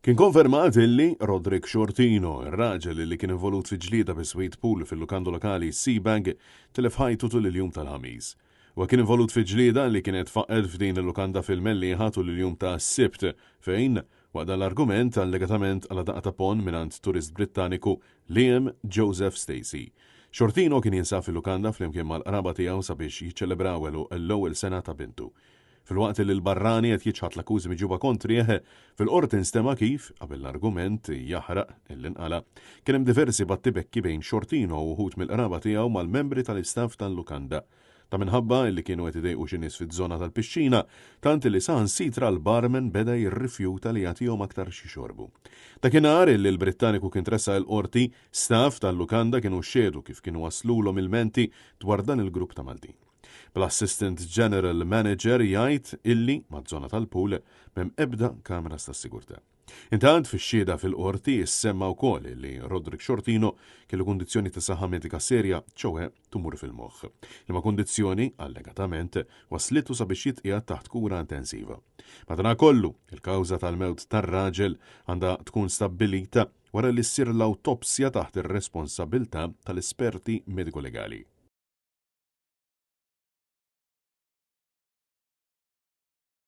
Kien konfermat illi Roderick Sciortino, ir-raġel li kien involut fi ġlieda bi sweet pool fil-lukanda lokali Seabag, tilef ħajtu tul il-jum tal-Ħamis. Huwa kien involut fi ġlieda li kienet faqqgħet f'din il-lukanda fil-Mellieħa tul il-jum tas-Sibt fejn, waqt dan l-argument, allegatament qala' daqqa ta' ponn mingħand turist Brittaniku Liam Joseph Stacey. Sciortino kien jinsab fil-lukanda flimkien mal-qraba tiegħu sabiex jiċċelebraw għeluq l-ewwel sena ta' bintu. Filwaqt li l-barrani qed jiċħad l-akkużi miġjuba kontrih, fil-Qorti nstema' kif, qabel l-argument jaħraq li nqala', kien hemm diversi battibekki bejn Sciortino u wħud mill-qraba tiegħu mal-membri tal-istaff tal-lukanda. Dan minħabba li kienu qed idejqu xi nies fiż-żona tal-pixxina, tant li saħansitra l-barman beda jirrifjuta li jagħtihom aktar x'jixorbu. Dakinhar li l-Brittaniku kien tressaq il-Qorti, staff tal-lukanda kienu xehdu kif kienu waslulhom ilmenti dwar dan il-grupp ta' Maltin. Bl-Assistant General Manager jgħid illi maż-żona tal-pool m'hemm ebda kameras tas-sigurtà. Intant, fix-xhieda fil-Qorti issemma wkoll illi Roderick Sciortino kellu kundizzjoni ta' saħħa medika serja, ċoe tumur fil-moħħ. Liema kundizzjoni, allegatament, wasslitu sabiex jitqiegħed taħt kura intensiva. Madanakollu, il-kawża tal-mewt tar-raġel għandha tkun stabbilita wara li ssir l-awtopsja taħt ir-responsabilità tal-esperti mediko-legali.